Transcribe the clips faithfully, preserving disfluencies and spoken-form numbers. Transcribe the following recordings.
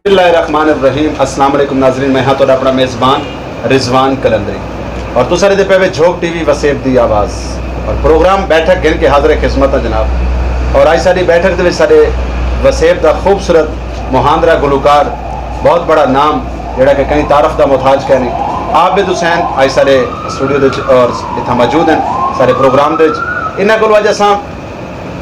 بسم اللہ الرحمن الرحیم۔ السلام علیکم ناظرین، میں ہاں تہاݙا اپݨا میزبان رضوان قلندری اور تساں ݙیہدے پئے وے جھوک ٹی وی وسیب دی آواز اور پروگرام بیٹھک گھن کے حاضر خدمت ہاں جناب۔ اور اڄ ساݙی بیٹھک دے وچ ساݙے وسیب دا خوبصورت مہاندرا گلوکار، بہت بڑا نام، جیڑھا کہ کہیں تعارف دا محتاج کائنی، عابد حسین اڄ ساݙے اسٹوڈیو دے وچ اور اتھاں موجود ہیں ساݙے پروگرام دے وچ۔ انہاں کولوں اڄ اساں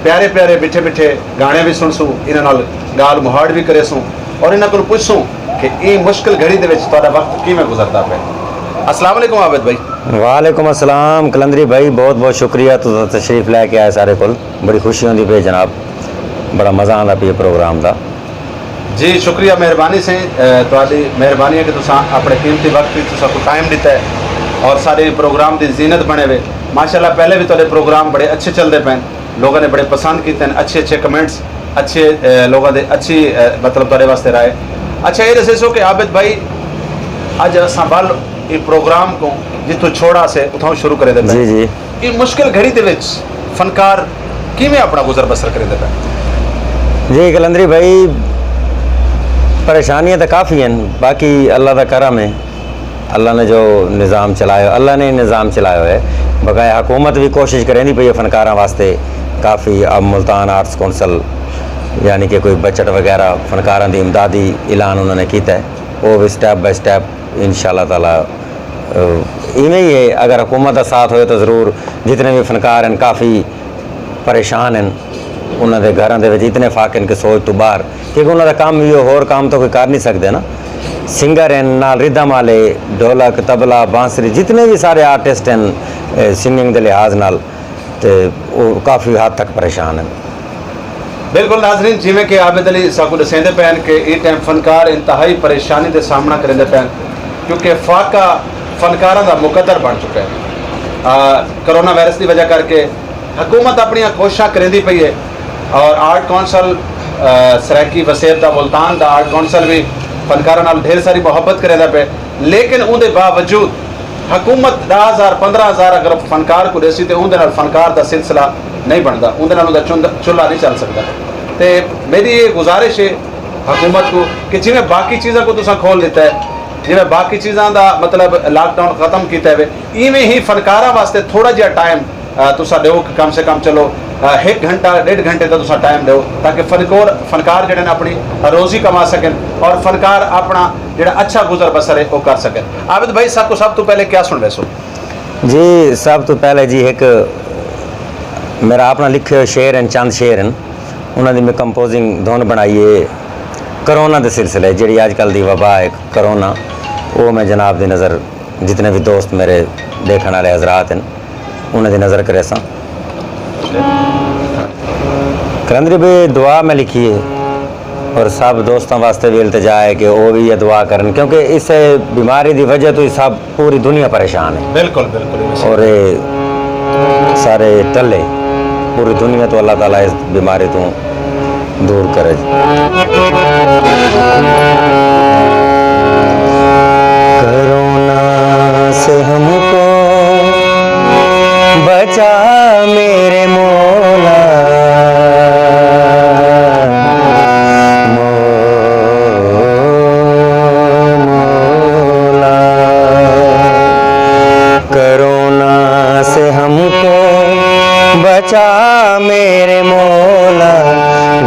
پیارے پیارے مٹھے مٹھے گانے وی سݨسوں، انہاں نال ڳالھ مہاڑ وی کریسوں اور انہاں کولوں پچھسوں کہ ایں مشکل گھڑی دے وچ تہاݙا وقت کیویں گزردا پئے۔ السلام علیکم عابد بھائی۔ وعلیکم السلام قلندری بھائی، بہت بہت شکریہ، تساں تشریف لے کے آئے ساݙے کول، بڑی خوشی ہوندی پئی جناب، بڑا مزہ آندا پیا پروگرام دا۔ جی شکریہ، مہربانی سئیں، اے، تہاݙی مہربانی ہے کہ تساں اپݨے قیمتی وقت وچ تساں کوں ٹائم ݙتا ہے اور ساݙے پروگرام دی زینت بݨے وے۔ ماشاءاللہ پہلے وی تہاݙے پروگرام بڑے اچھے چلدے پئن، لوگاں نے بڑے پسند کیتے ہیں، اچھے اچھے کمنٹس، اچھے، اے، لوگاں دے اچھی، اے، مطلب تہاݙے واسطے رائے۔ اچھا اے ݙسیسو کہ عابد بھائی، اڄ اساں ول اے پروگرام کوں جتھوں چھوڑا سے اتھاں شروع کریندے پئے۔ جی جی۔ ایں مشکل گھڑی دے وچ فنکار کیویں اپݨا گزر بسر کریندے پئے؟ جی قلندری بھائی، پریشانیاں تاں کافی ہیں، باقی اللہ دا کرم ہے، اللہ نے جو نظام چلایا، اللہ نے نظام چلایا ہے۔ بقایا حکومت بھی کوشش کریندی پئی ہے فنکاراں واسطے کافی۔ اب ملتان آرٹس کونسل یعنی کہ کوئی بجٹ وغیرہ فنکاراں دی امدادی اعلان انہوں نے کیتا ہے، وہ بھی سٹیپ بائی سٹیپ انشاءاللہ تعالیٰ۔ ایویں ہی ہے، اگر حکومت دا ساتھ ہوئے تو ضرور جتنے بھی فنکار ہیں کافی پریشان ہیں، انہاں دے گھراں دے وچ اتنے فاقے ہیں کہ سوچ تو باہر، کیونکہ انہاں دا کام ایہو، ہور کام تو کوئی کر نہیں سکدے نا۔ سنگر ہیں، نال ردم والے، ڈھولک، طبلہ، بانسری، جتنے بھی سارے آرٹسٹ ہیں، اے، سنگنگ دے لحاظ نال، تے او کافی حد تک پریشان ہیں۔ بالکل ناظرین، جیویں کہ عابد علی ساکوں ݙسیندے پئے ہن کہ ایں ٹائم فنکار انتہائی پریشانی دا سامݨا کریندے پئے ہن، کیونکہ فاقہ فنکاراں دا مقدر بݨ چکا ہے۔ آ، کرونا وائرس دی وجہ کر کے حکومت اپݨیاں کوششاں کریندی پئی ہے اور آرٹ کونسل، آ، سرائیکی وسیب دا، ملتان دا آرٹ کونسل وی فنکاراں نال ڈھیر ساری محبت کریندا پئے، لیکن اوندے باوجود حکومت ݙاہ ہزار، پندرہ ہزار اگر فنکار کوں ݙیسی تے اوندے نال فنکار دا سلسلہ نہیں بݨدا، اوندے نال اوندا چند-، چلھا نہیں چل سڳدا۔ تے میݙی یہ گزارش ہے حکومت کوں کہ جیویں باقی چیزاں کوں تساں کھول ݙتا ہے، جیویں باقی چیزاں دا مطلب لاک ڈاؤن ختم کیتا ہے، ایویں ہی فنکاراں واسطے تھوڑا جہا ٹائم، آ، تساں ݙیو کہ کم سے کم چلو، آ، ہک گھنٹہ، ݙیڈھ گھنٹے دا تساں ٹائم ݙیو تاکہ فنکور، فنکار جڑے نے اپݨی روزی کما سکن اور فنکار اپݨا جڑا اچھا گزر بسر ہے او کر سکن۔ عابد بھائی، ساکوں سب توں پہلے کیا سݨویسو؟ جی، سب توں پہلے جی ہک میرا اپݨا لکھے ہوئے شعر ہیں، چند شعر ہیں، انہاں دی میں کمپوزنگ دھن بݨائی ہے۔ کرونا دے سلسلے جڑی اج کل دی وبا ہے کرونا، او میں جناب دی نظر، جتنے بھی دوست میرے دیکھݨ والے حضرات ہیں، انہاں دی نظر کریساں۔ قلندری بھائی، دعا میں لکھی ہے اور سب دوستاں واسطے بھی التجا ہے کہ وہ بھی یہ دعا کرن، کیونکہ اس بیماری دی وجہ تو ہی سب، پوری دنیا پریشان ہے۔ بالکل، بالکل۔ اور یہ سارے ٹلے، پوری دنیا تو اللہ تعالیٰ اس بیماری تو دور کرے۔ کرونا سے ہم کو بچا میرے مولا، مو-، مولا۔ کرونا سے ہم کو بچا میرے مولا،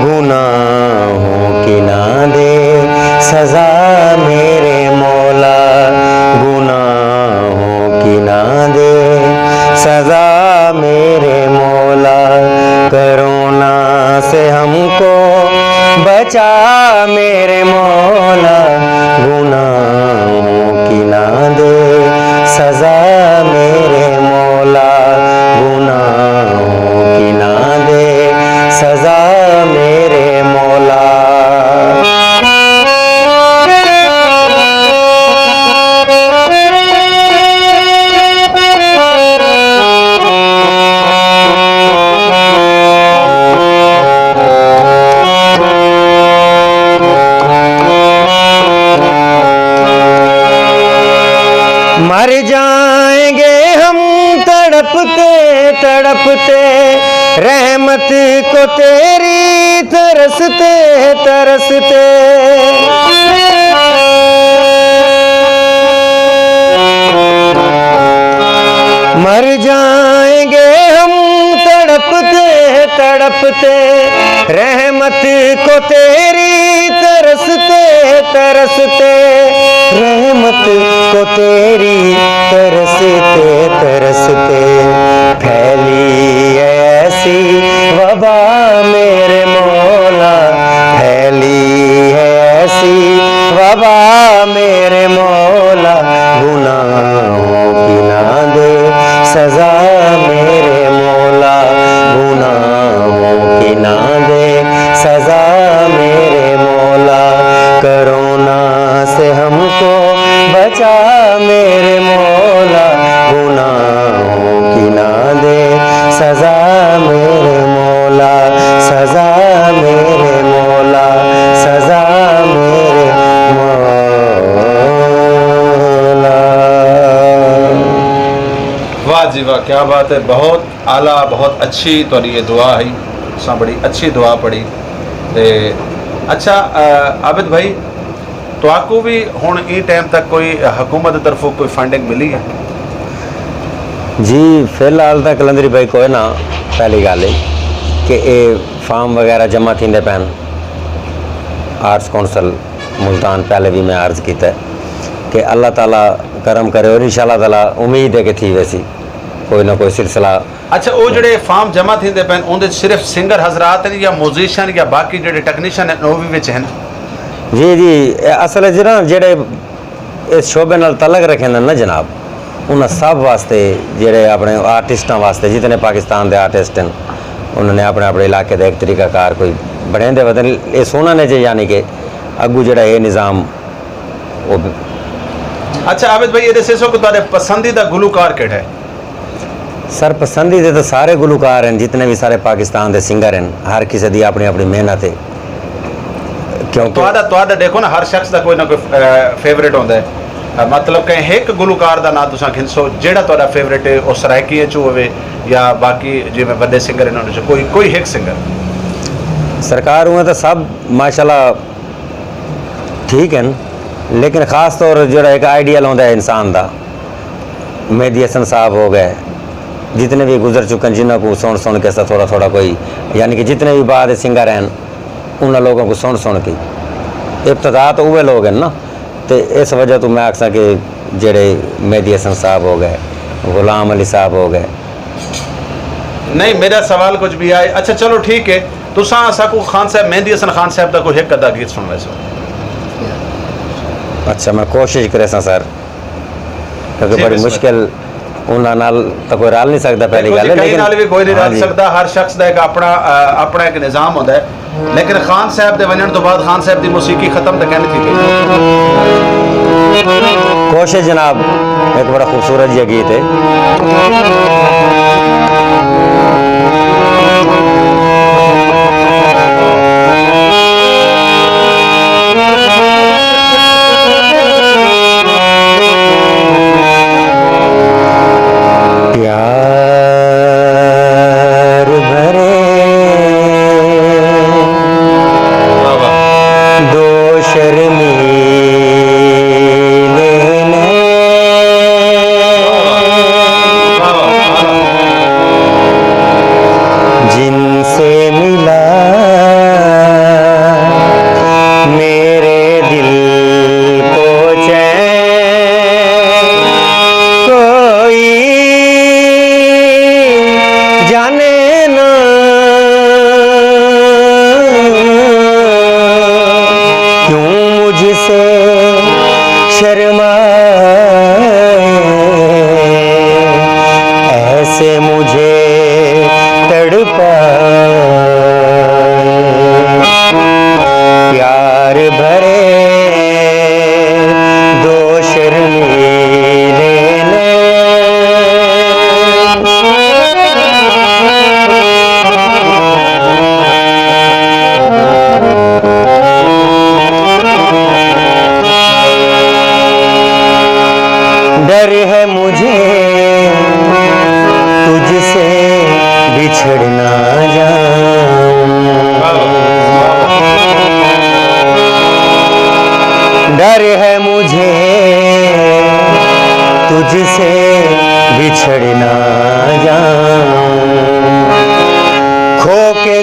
گناہوں کی نہ دے سزا میرے مولا، گناہوں کی نہ دے سزا میرے مولا۔ کرونا سے ہم کو بچا میرے مولا، گناہوں کی نہ دے سزا میرے مولا، گناہوں کی نہ دے سزا میرے مولا۔ مر جائیں گے ہم تڑپتے تڑپتے، رحمت کو تیری ترستے ترستے مر جائیں گے ہم تڑپتے تڑپتے۔ رحمت کو تیری ترستے ترستے، رحمت کو تیری ترستے ترستے، پھیلی ہے ایسی وبا میرے مولا، پھیلی ہے ایسی وبا میرے مولا، گناہوں کی نہ دے سزا میرے مولا، گناہوں کی نہ دے سزا میرے مولا، کرونا سے ہم کو بچا میرے مولا، گناہوں کی نہ دے سزا میرے مولا، سزا میرے مولا، سزا میرے مولا۔ واہ جی واہ، کیا بات ہے، بہت اعلیٰ، بہت اچھی تہاݙی یہ دعا ہئی، اساں بڑی اچھی دعا پڑھی۔ تے اچھا، آ، عابد بھائی، تہاکوں وی ہݨ ایں ٹائم تک کوئی حکومت دی طرفوں کوئی فنڈنگ ملی ہے؟ جی، فی الحال تاں قلندری بھائی کوئی نہ، پہلی ڳالھ ہے کہ اے فارم وغیرہ جمع تھیندے پئن، آرٹس کونسل ملتان، پہلے بھی میں عرض کیتا ہے کہ اللہ تعالیٰ کرم کرے اور انشاءاللہ تعالیٰ امید ہے کہ تھی ویسی کوئی نہ کوئی سلسلہ۔ اچھا، او جڑے فارم جمع تھیندے پئن، اوندے وچ صرف سنگر حضرات ہن یا میوزیشن یا باقی جڑے ٹیکنیشن ہن، او وی وچ ہن؟ جی، جی، اے اصل وچ نا جڑے اس شعبے نال تعلق رکھیندن نا جناب، انہاں سب واسطے، جڑے اپنے آرٹسٹاں واسطے، جتنے پاکستان دے آرٹسٹ ہن، انہاں نے اپنے اپنے علاقے دا ایک طریقہ کار کوئی بݨیندے ودن۔ اے سوہݨا نے چے، یعنی کہ اڳوں جڑا اے نظام او۔ اچھا عابد بھائی، اے ݙسیسو کہ تہاݙے پسندیدہ گلوکار کیڑھا ہے؟ سر، پسندیدہ تاں سارے گلوکار ہن، جتنے وی سارے پاکستان دے سنگر ہن، ہر کسے دی اپݨی اپݨی محنت ہے۔ کیونکہ تہاݙا، تہاݙا ݙیکھو نا، ہر شخص دا کوئی نہ کوئی، اے، فیورٹ ہوندا ہے۔ اے، مطلب کہ ہک گلوکار دا ناں تساں گھنسو، جیڑھا تہاݙا فیورٹ ہے، او سرائیکی اچوں ہووے یا باقی جیویں وݙے سنگر ہن انہاں چوں کوئی، کوئی ہک سنگر۔ سرکار، اونویں تاں سب ماشاءاللہ ٹھیک ہن، لیکن خاص طور جیڑھا ہک آئیڈیل ہوندا ہے انسان دا، مہدی حسن صاحب ہو ڳئے، جتنے وی گزر چکن، جنہاں کوں سݨ سݨ کے اساں تھوڑا تھوڑا کوئی، یعنی کہ جتنے وی بعد سنگر ہن، انہاں لوگاں کوں سݨ سݨ کے ابتدا تاں اوہے لوگ ہن نا۔ تے اس وجہ توں میں آکھساں کہ جیڑھے مہدی حسن صاحب ہو ڳئے، غلام علی صاحب ہو ڳئے۔ نہیں، میرا سوال کچھ بھی آئے۔ اچھا، چلو ٹھیک ہے، تساں اساکوں خان صاحب، مہدی حسن خان صاحب دا کوئی ہک ادھا گیت سݨویسو۔ اچھا، میں کوشش کریساں سر، کیونکہ جی، بڑی بسم اللہ۔ مشکل، انہاں نال تاں کوئی رل نہیں سڳدا، پہلی دیکھو جی، ڳالھ ہے، کہیں لیکن نال وی کوئی نہیں ہاں رل جی۔ سڳدا، ہر شخص دا ہک اپݨا، آ، اپݨا ہک نظام ہوندا ہے۔ لیکن خان صاحب دے ونڄݨ توں بعد خان صاحب دی موسیقی ختم تاں کائنی تھی ڳئی۔ کوشش جناب، ہک بڑا خوبصورت جیہا گیت ہے۔ پیار بھرے واہ واہ۔ دو شرمیلے نے۔ واہ واہ۔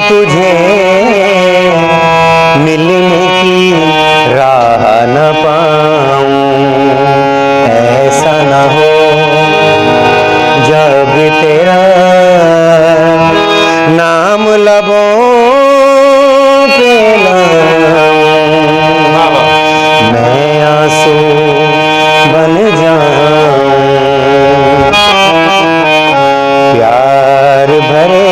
تجھے ملنے کی راہ نہ پاؤں، ایسا نہ ہو جب تیرا نام لبوں پہ لاؤں، میں آنسو بن جاؤں۔ پیار بھرے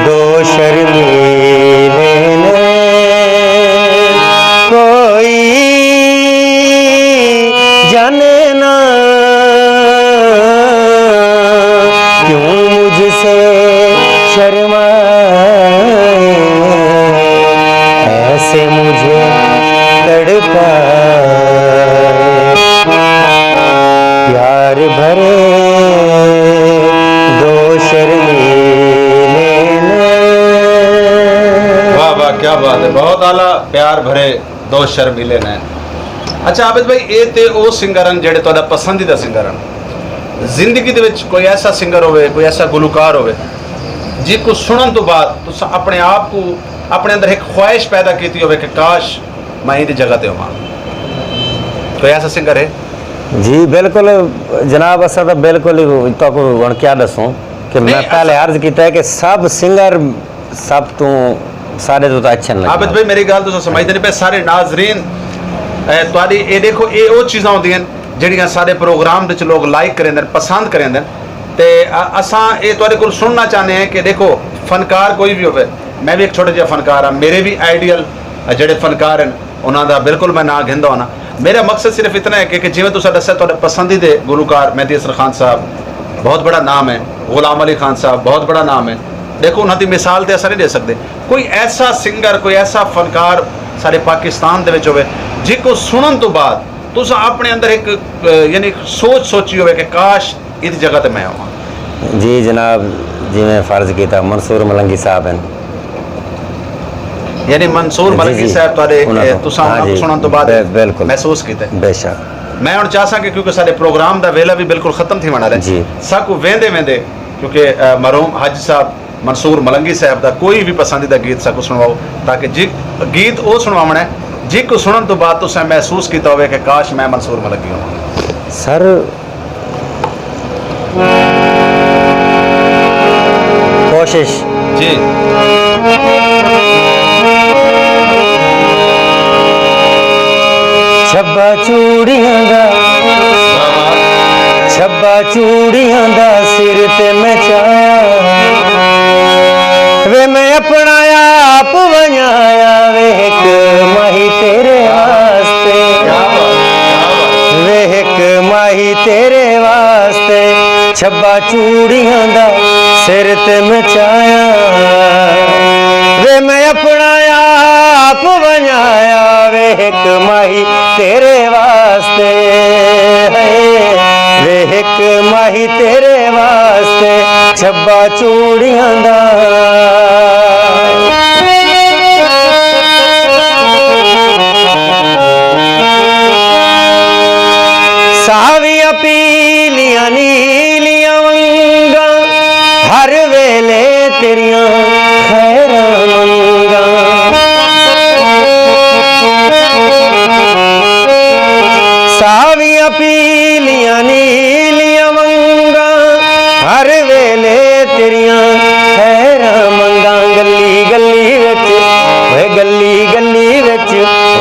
دو شرمیلے نے، کوئی جانے نہ کیوں مجھ سے شرمائے، ایسے مجھے تڑپائے۔ پیار بھرے دو شرمیلے نے۔ واہ واہ، کیا بات ہے، بہت اعلیٰ۔ پیار بھرے دو شرمیلے نے۔ اچھا عابد بھائی، اے تے او سنگر ہن جڑے تہاڈا پسندیدہ سنگر ہن۔ زندگی دے وچ کوئی ایسا سنگر ہوے، کوئی ایسا گلوکار ہوے، جس کو سنن تو بعد تساں اپنے آپ کو، اپنے اندر ایک خواہش پیدا کیتی ہوے کہ کاش میں ایندی جگہ تے ہوواں۔ کوئی ایسا سنگر ہے؟ جی بالکل جناب، اساں تاں بالکل ہی تہاکوں ہݨ کیا ݙسوں کہ میں نہیں، پہلے اساں عرض کیتا ہے کہ سب سنگر سب توں ساݙے توں تاں اچھے لڳے۔ عابد بھائی، میری گالھ تساں سمجھدے نہیں پئے، سارے ناظرین، اے تہاݙی، اے ݙیکھو، اے او چیزاں ہوندیاں ہن جڑیاں ساݙے پروگرام دے وچ لوگ لائک کریندن، پسند کریندن۔ تے ا- اساں اے تہاݙے کول سݨنا چاہندے ہیں کہ ݙیکھو، فنکار کوئی وی ہووے، میں وی ہک چھوٹا جیہا فنکار ہاں، میرے وی آئیڈیل جڑے فنکار ہن، انہاں دا بالکل میں ناں گھندا ہونا۔ میرا مقصد صرف اتنا ہے کہ، کہ جیویں تساں ݙسیا، تہاݙے پسندیدہ گلوکار مہدی حسن خان صاحب بہت بڑا نام ہے، غلام علی خان صاحب بہت بڑا نام ہے۔ ݙیکھو، انہاں دی مثال تے اساں نہیں ݙے سڳدے۔ کوئی ایسا سنگر، کوئی ایسا فنکار ساݙے پاکستان دے وچ ہووے، جس کو سݨن تو بعد تساں اپنے اندر ایک، اہ، یعنی سوچ سوچی ہووے کہ کاش ایندی جگہ تے میں ہوواں۔ جی جناب، جیویں فرض کیتا منصور ملنگی صاحب ہن۔ یعنی منصور جی، ملنگی جی۔ صاحب تہاݙے، انہاں اے، کوں، تساں ہاں انہاں کوں جی، سݨن تو بعد بے-، بالکل۔ محسوس کیتے۔ بے شک۔ میں ہݨ چاہساں کہ کیونکہ ساݙے پروگرام دا ویلا وی بالکل ختم تھیوݨ والا ہے، جی۔ ساکوں ویندے ویندے، کیونکہ، اے، مرحوم حاجی صاحب منصور ملنگی صاحب دا کوئی وی پسندیدہ گیت ساکوں سݨواؤ، تاکہ جی گیت او سݨواوݨا ہے جس کو سݨن تو بعد تساں محسوس کیتا ہووے کہ کاش میں منصور ملنگی ہوواں۔ سر، کوشش۔ جی۔ چھبا چوڑیاں دا، چھبا چوڑیاں دا سر تے میں چایا، وے میں اپنا آپ ونجایا، وے ہک ماہی تیرے واسطے، وے ہک ماہی تیرے واسطے، چھبا چوڑیاں دا سر تے میں چایا، وے میں اپنا آپ ونجایا، وے ہک ماہی تیرے واسطے، ہے وے ہک ماہی تیرے واسطے، چھبا چوڑیاں دا۔ ساویاں پیلیاں نیلیاں ونگاں، ہر ویلے تیریاں خیراں منگاں۔ ساویاں پیلیاں نیلیاں ونگاں، ہر ویلے تیریاں خیراں منگاں۔ گلی گلی وچ، اوئے گلی گلی وچ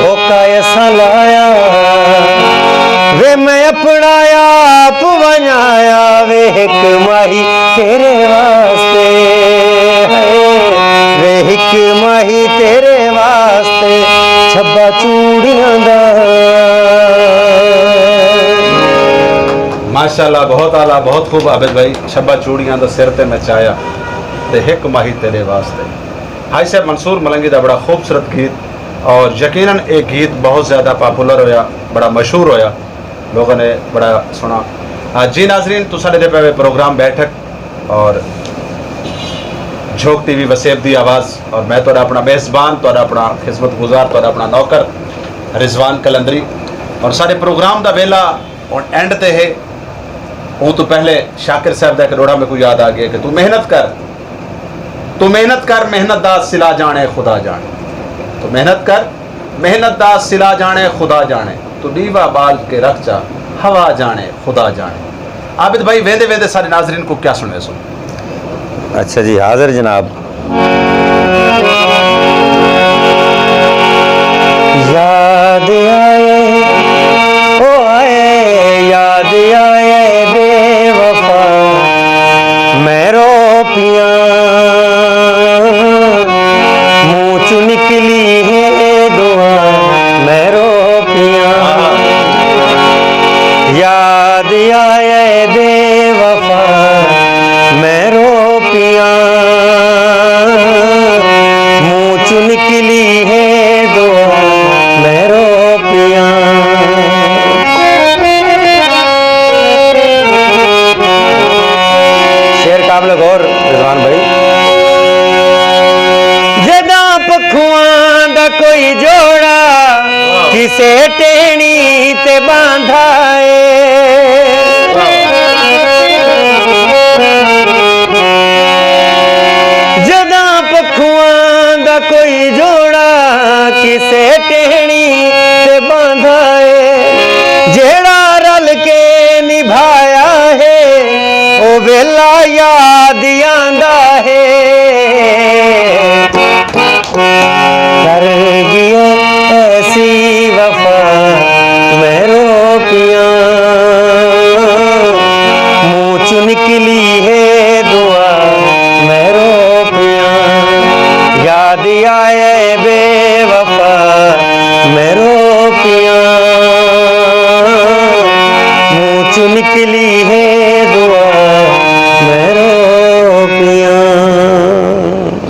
ہوکا اساں لایا، وے میں اپنا آپ ونجایا، وے ہک ماہی تیرے واسطے، ہے وے ہک ماہی تیرے واسطے، چھبا چوڑیاں دا۔ ماشاءاللہ، بہت اعلیٰ، بہت خوب عابد بھائی۔ چھبا چوڑیاں دا سر تے میں چایا تے ہک ماہی تیرے واسطے۔ حاجی صاحب، منصور ملنگی دا بڑا خوبصورت گیت، اور یقیناً اے گیت بہت زیادہ پاپولر ہویا، بڑا مشہور ہویا، لوگاں نے بڑا سݨا۔ آ، جی ناظرین، تساں ݙیہدے پئے وے پروگرام بیٹھک اور جھوک ٹی وی وسیب دی آواز، اور میں تہاݙا اپݨا میزبان، تہاݙا اپݨا خدمت گزار، تہاݙا اپݨا نوکر رضوان قلندری، اور ساݙے پروگرام دا ویلا ہݨ اینڈ تے ہے۔ اوں توں پہلے شاکر صاحب دا ہک ݙوہڑا میکوں یاد آ ڳیا کہ توں محنت کر، تو محنت کر، محنت دا صلہ جاݨے خدا جاݨے۔ تو محنت کر، محنت دا صلہ جاݨے خدا جاݨے۔ تو ݙیوا ٻال کے رکھ چا، ہوا جاݨے خدا جاݨے۔ عابد بھائی، ویندے ویندے سارے ناظرین کو کیا سݨویسو؟ اچھا جی، حاضر جناب۔ یاد آئے، او آئے، یاد آئے بے وفا، میں رو پیاں۔ منہ چوں نکلی ہے دعا، میں رو پیاں۔ یاد آئے بے وفا، میں رو پیاں۔ منہ چوں نکلی ہے دعا، میں رو پیاں۔ شعر قابل غور رضوان بھائی۔ جداں پکھواں دا کوئی جوڑا کسے ٹہنی تے باندھا اے، جداں پکھواں دا کوئی جوڑا کسے ٹہنی تے باندھا اے، جیڑھا رل کے نبھایا ہے، او ویلا یاد آندا ہے۔ کر ڳیے ایسی وفا، میں رو پیاں۔ منہ چوں نکلی ہے دعا، میں رو پیاں۔ یاد آئے بے وفا، میں رو پیاں۔ منہ چوں نکلی ہے دعا، میں رو پیاں۔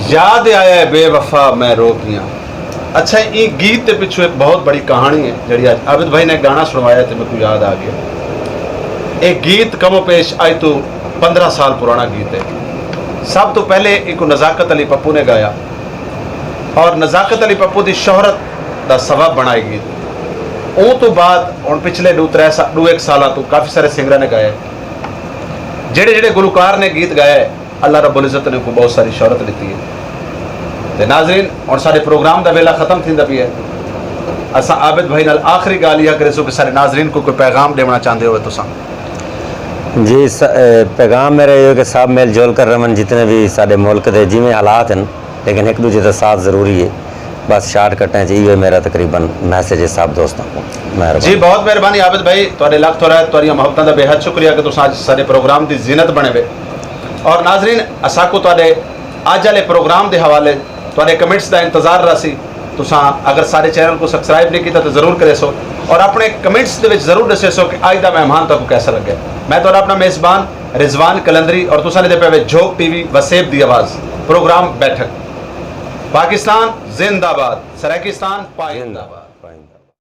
یاد آئے بے وفا، میں رو پیاں۔ اچھا، ایں گیت دے پچھوں ایک بہت بڑی کہانی ہے، جڑی اج عابد بھائی نے گانا سنوایا تے میکوں یاد آ گیا۔ ایک گیت کم و پیش اج تو پندرہ سال پرانا گیت ہے۔ سب تو پہلے ایکوں نزاکت علی پپو نے گایا، اور نزاکت علی پپو دی شہرت دا سبب بݨا اے گیت۔ اوں توں بعد ہݨ پچھلے ݙو ترے سا-، ݙو ایک سالاں توں کافی سارے سنگراں نے گایا ہے۔ جڑے جڑے گلوکار نے گیت گایا ہے، اللہ رب العزت نے کو بہت ساری شہرت ݙتی ہے۔ تے ناظرین، ہݨ سارے پروگرام دا ویلا ختم تھیندا پیا ہے۔ اساں عابد بھائی نال آخری ڳالھ ایہا کریسوں کہ سارے ناظرین کو کوئی پیغام ݙیوݨا چاہندے ہوئے تساں؟ جی، س-، اے، پیغام میرا ایہو ہے کہ سب مل جل کر رہون، جتنے بھی ساݙے ملک دے جیویں حالات ہیں، لیکن ہک ݙوجھے دا ساتھ ضروری ہے۔ بس شارٹ کٹیں چ ایہو میرا تقریباً میسج ہے سب دوستاں کو۔ مہربانی۔ جی، بہت مہربانی عابد بھائی، تہاݙے لکھ تھورا ہے، تہاݙیاں محبتاں دا بے حد شکریہ کہ تساں اج ساݙے پروگرام دی زینت بݨے وے۔ اور ناظرین، اساکوں تہاݙے اج والے پروگرام دے حوالے تہاݙے کمنٹس دا انتظار رہسی۔ تساں اگر ساݙے چینل کو سبسکرائب نہیں کیتا تو ضرور کریسو، اور اپݨے کمنٹس دے وچ ضرور ݙسیسو کہ اج دا مہمان تہاکوں کیسا لگے۔ میں تہاݙا اپݨا میزبان رضوان قلندری، اور تساں ݙیہدے پئے وے جھوک ٹی وی وسیب دی آواز، پروگرام بیٹھک۔ پاکستان زندہ باد، سرائیکستان پائندہ باد۔